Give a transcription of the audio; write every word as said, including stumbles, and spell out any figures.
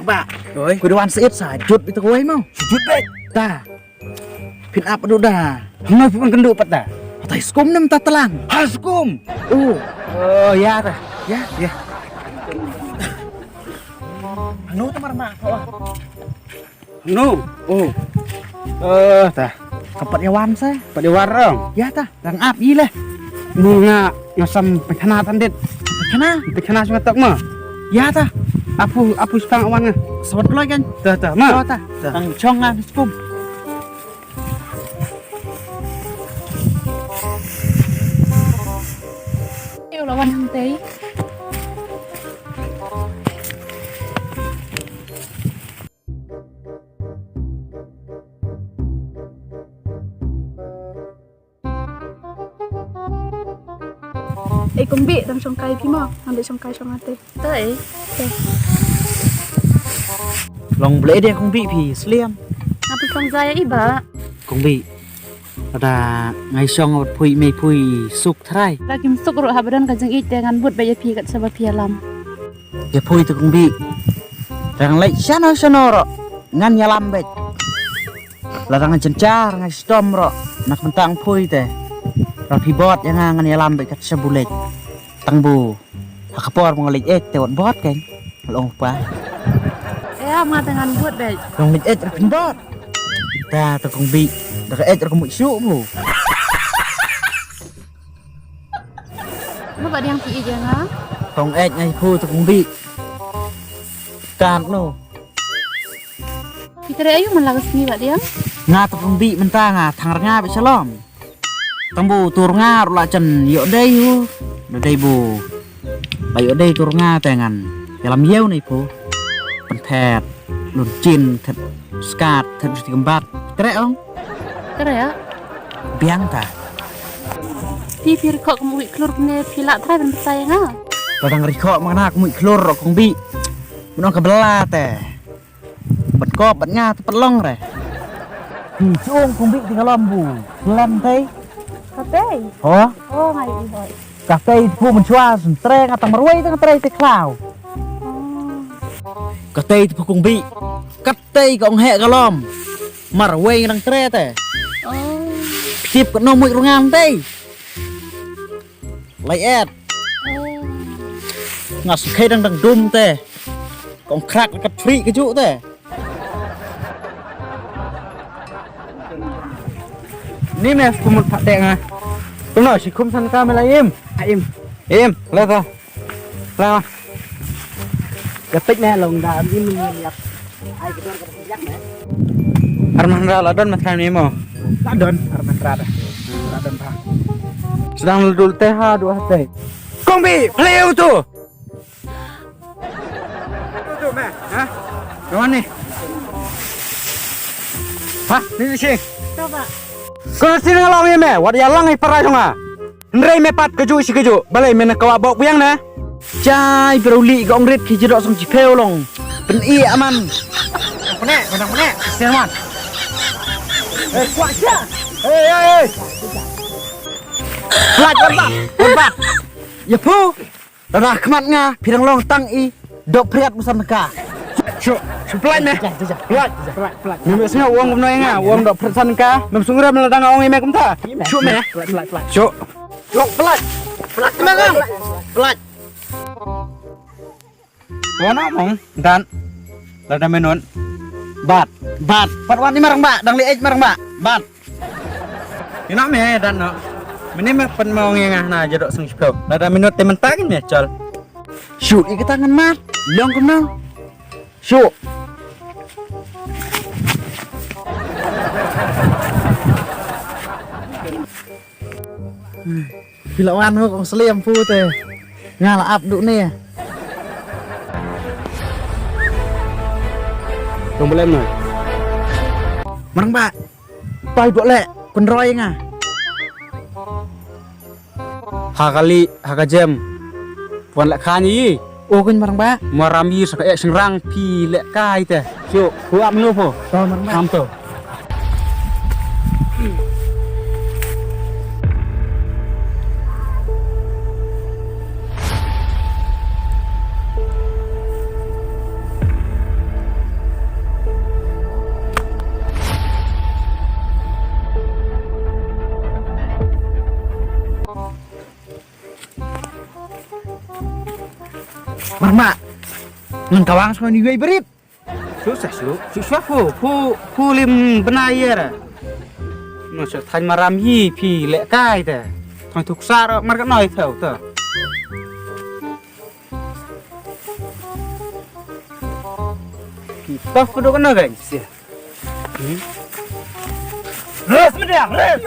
Ba, oi, ku duan seit sa jut itu koi mau. Jut bek. Ta. Phin ap du da. Hangno pun kendu pat da. Atai skum nem ta telang. Ha skum. Oh. Oh ya ta. Ya, ya. Hangno ta mar ma. Oh. Hangno. Oh. Eh, ta. Ka pat ïa wan sa. Pat ïa wan rong. Ya ta. Dang ap i leh. Ni nga nga sam pynkhana tan dit. Pynkhana? Pynkhana shu nga tok ma. Ya ta. Apu apu spang awan nga. Sawat kloi kan? Ta ta ma. Oh, ta. Ta. Tang chong nga skum. Ïa la wan hangtei. Eh, Kong Bih, dang shongkai phi mo? Ngan dei shongkai shong ate. Te. Te. Long blei de Kong Bih phi sliam. Nga phi shong jai i ba. Kong Bih. Ada ngai shong wat phui mei phui suk trai. La kim suk ruh ha ba don ka jingïeit te ngan bud ba ïa phi kat sa ba phi alam. Ïa phui te Kong Bih. Dang leit shano shano ruh ngan ïalam beit. Lada ngan jynjar ngan shitom ruh na ka bynta phui te. Ruh phi bot ïa nga ngan ïalam beit kat sha bulet. Tang bu ha ka por ba nga leit eit te wat bot kein. Long pa. Ïa ma te ngan bot beit. Long leit eit ruh phin bot. Ta te Kong Bih. Da ka eit ruh ka mut shu bu. Mo ba diang phi ïa nga. Tong eit ngai phu te Kong Bih. Kan no. Phi treh aïu man la ka sngi ba diang? Nga te Kong Bih mynta nga thang rnga ba shalom. Tang bu tur nga ruh la chen ïoh dei hu. Da dei bu. Ba ïoh dei tur nga te ngan ïalam ïew nei phu. Pynthet lun chin thet skat thet juti kembat. Treh ong. Treh ya. Biang ta. Ti phi rkhok kum wik klur ne phi la trai ban pyrtai nga. Ta dang rkhok ma nga kum wik klur Kong Bih. Mynong ka bela te. Bat kop bat nga te pat long re. Phi chung Kong Bih ti ka lom bu. Lam tei. Ka tei. Ho. Oh ngai i hoi. Ka tei phu mynshwa sun tre nga tang marwei tang tre te khlaw. Ka tei te phu Kong Bih. Ka tei ka ong heh ka lom. Marwei nga tang tre te. Oh. Tip ka no muit rungan tei. Lai et. Oh. Nga skhei dang dang dum te. Kong krak ka tri ka ju te. Ni me kumut pha te nga. Kumno shi khum san ka me la im. A im. Im, la ta. La. Ya pek me long da im im yap. Ai ka dor ka yak me. Arman ra la don ma thai ni mo. La don arman ra da. La don pha. Sedang dul te ha dua te. Kong Bih, pleu tu. Tu, tu, me, ha? Kawan ni. Ha, ni ni sing. Coba. Kau sini ngalong ni me, wat ya lang i parai sunga. Nrei me pat kaju si kaju, balai me na kawa bok biang na. Chai bro li gong rit ki jidok song jipeu long. Pen i aman. Pene, pene, pene. Siaman. Eh, kuat sia. Eh, eh, eh. Pelat, pelat, pelat. Ya pu. Lada khmat nga phi dang long tang i dok phriat busan ka. Shu, shu pelain meh. Pelain. Pelain, pelain. Mem sngewbha wong kumno ïa nga, wong dok phriat san ka. Mem sngewbha lada nga ong ïa meh kumta. Shu meh. Pelain, pelain, pelain. Shu. Long pelain. Pelain, pelain. Pelain. Wana mong dan. Lada menun. Bat, bat. Pat wan ni marang ba, dang li ej marang ba. Bat. Ina me dan no. Mene me pen mo ngi nga na jadok sung shipeu. Lada minot te mentak me chol. Shoot i kita ngan mat. Long kumno? Shoot. Phi la wan ho kong Slim pu te. Nga la ap du ne. Kong Blem no. Marang ba. Pai bok le pynroi nga. Ha ka li ha ka jem. Wan le kha ni. O kong marang ba. Maram yi sa ka ek sing rang phi le kai te. Shu, hu ap nu pho. To marang ba. Am to. Marma. Nang kawang sngoni wei berit. Shu sa shu. Shu shu phu phu phu lim bnai yer. No shu thain maram hi phi leh kai te. Thong thuk sar mar ka noi thau te. Phi toh phu dok na gai sia. Res media, res.